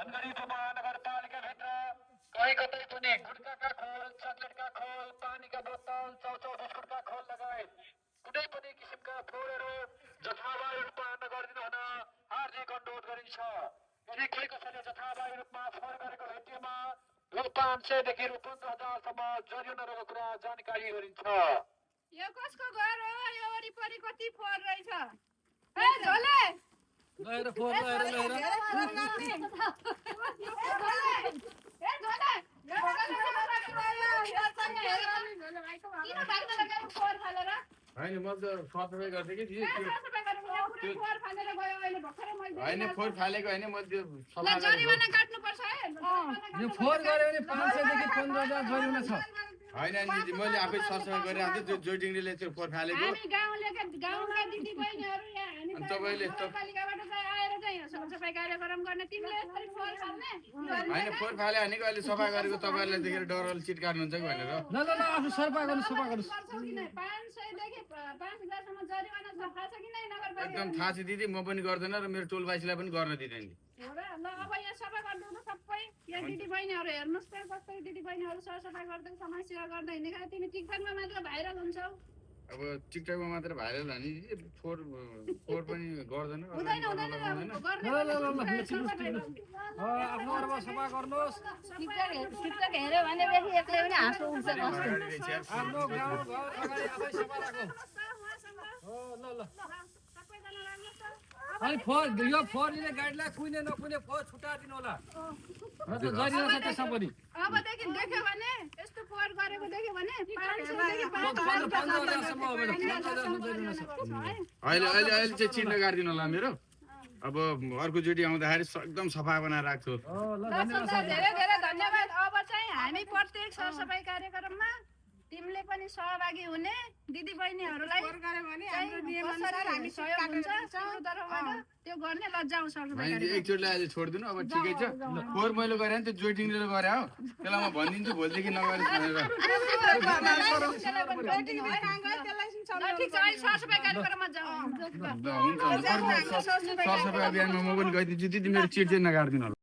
धनगढी महानगरपालिकाभित्र कहीँ कतै पनि गुटखाका खोल, चकलेटका खोल, पानीका बोतल, चाउचाउ बिस्कुटका खोल लगायत कुनै पनि किसिमका फोहोरहरू जथाभावी रूपमा नगरिदिनु हुन हार्दिक अनुरोध गरिन्छ। यदि कोही कसैले जथाभावी रूपमा फोहोर गरेको भेटिएमा रु 500 देखि रु 15,000सम्म जरिवाना रहेको कुरा जानकारी गरिन्छ। यो कसको घर हो? यो वरिपरि कति फोहोर रहेछ? ए झोले गएर फोहोर गएर होइन म त सफाइ गर्थेँ कि होइन फोहोर फालेको होइन म त्यो सफा जरिवाना काट्नुपर्छ है। यो फोहोर गऱ्यो भने 500 देखि 15,000 जरिवाना छ। होइन नि मैले आफै सरसफाइ गरिरहेको थिएँ, त्यो जोइटिङले त्यो फोहोर फालेको। हामी गाउँका दिदी बहिनीहरू यहाँ हामी अनि तपाईँले नगरपालिकाबाट चाहिँ आएर चाहिँ सरसफाइ कार्यक्रम गर्ने, तिमीले यसरी फोहोर फाल्ने? होइन फोहोर फाले भनेको अहिले सफा गरेको तपाईँहरूलाई देखेर डरले चिट काट्नुहुन्छ कि भनेर। ल ल ल आफू सफा गर्नु सफा गर्नु 500 देखि 5,000सम्म जरिवाना छ, थाहा छ कि नै नगरपालिका? एकदम थाहा छ दिदी, म पनि गर्दैन र मेरो टोलवासीलाई पनि गर्न दिँदैन। हो र, ल अब यहाँ सफा गरिदिनु सबै। यहाँ दिदी बहिनीहरू हेर्नुहोस् त, कस्तै दिदी बहिनीहरू सरसफाइ गर्दै समाज सेवा गर्दै हिँडेका। तिमी टिकटकमा मात्र भाइरल हुन्छौ। अब टिकटकमा मात्र भाइरल हानि फोहोर पनि गर्दैन। हुँदैन हुँदैन आफ्नो घरमा सफा गर्नुहोस्। टिकटक हेऱ्यो भनेदेखि एक्लै पनि हाँसो उठ्छ कस्तो। आफ्नो गाउँ घर अगाडि आफै सफा राखौ। हो ल ल अनि फोहोर यो फोहोरले गाडीलाई कुइने नकुइने फोहोर छुटाइदिनु होला। र त जरिवाना छ त्यसमा पनि। अबदेखि देख्यो भने यस्तो फोहोर गरेको देख्यो भने 500 देखि 15,000सम्म हो मेरो। 15,000सम्म जरिवाना छ। अहिले अहिले अहिले चाहिँ चिन्ह गाडिदिनु होला मेरो। अब अर्को चोटि आउँदाखेरि एकदम सफा बनाएर राख्छु। धेरै धेरै धन्यवाद। अब चाहिँ हामी प्रत्येक सरसफाइ कार्यक्रममा तिमीले पनि सहभागी हुने, दिदी बहिनीहरूलाई त्यो गर्ने लज्जाउँछ। एकचोटि अहिले छोडिदिनु, अब ठिकै छ। फोहोर मैले गरेँ भने त्यो जोइटिङले गरे हो, त्यसलाई म भनिदिन्छु भोलिदेखि नगरेस् भनेर। सरसफाइ कार्यक्रममा जाउँ। हुन्छ सरसफाइ अभियानमा म पनि गइदिन्छु दिदी, मेरो चिट चाहिँ नगाडिदिनु होला।